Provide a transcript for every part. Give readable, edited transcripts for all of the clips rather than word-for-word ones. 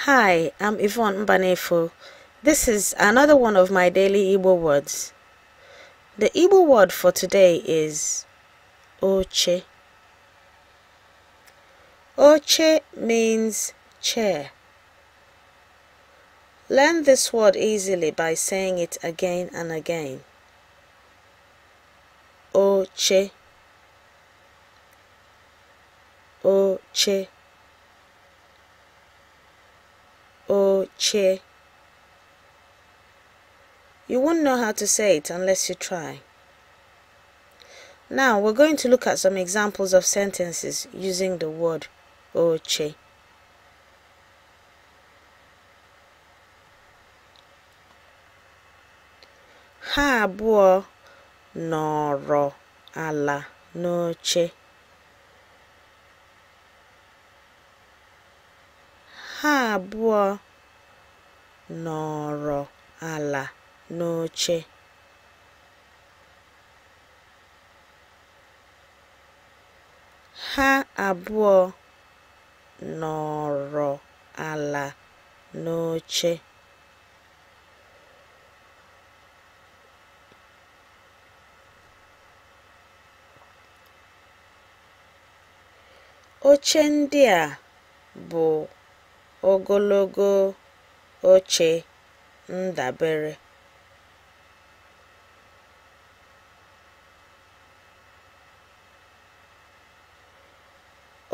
Hi, I'm Yvonne Mbanefo. This is another one of my daily Igbo words. The Igbo word for today is Oche. Oche means chair. Learn this word easily by saying it again and again. Oche. Oche. Oche. You won't know how to say it unless you try. Now we're going to look at some examples of sentences using the word oche. Ha abụọ nọrọ ala n'oche. Ha abụọ nọrọ ala n'oche. Ha abụọ nọrọ ala n'oche. Oche ndị a bụ ogologo oche ndabere.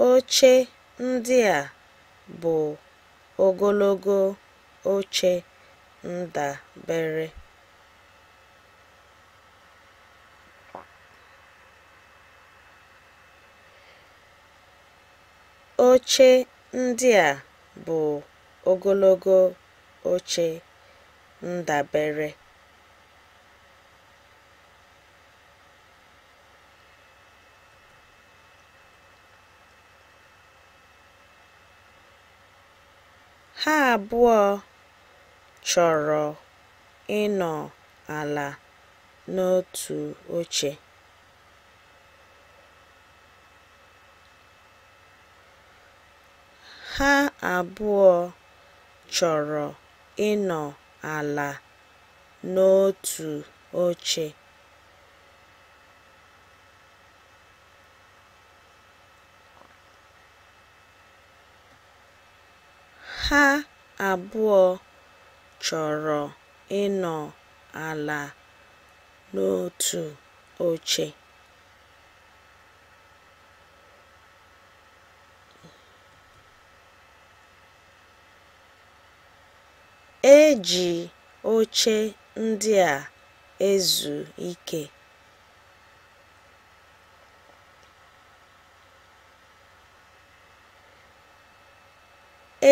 Oche ndị a bụ ogologo oche ndabere. Oche ndị a bụ ogologo oche ndabere. Ha abụọ chọrọ ịnọ ala n'otu oche. Ha abụọ chọrọ ịnọ ala n'otu oche. Ha abụọ chọrọ ịnọ ala n'otu oche. E ji oche ndị a ezu ike.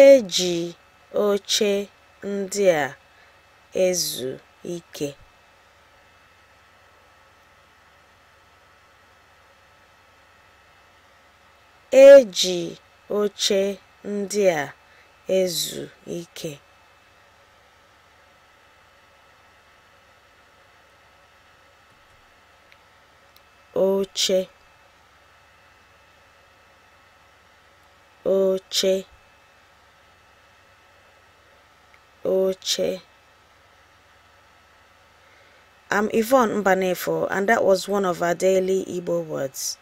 E ji oche ndị a ezu ike. E ji oche ndị a ezu ike. Oche, oche, oche. I'm Yvonne Mbanefo, and that was one of our daily Igbo words.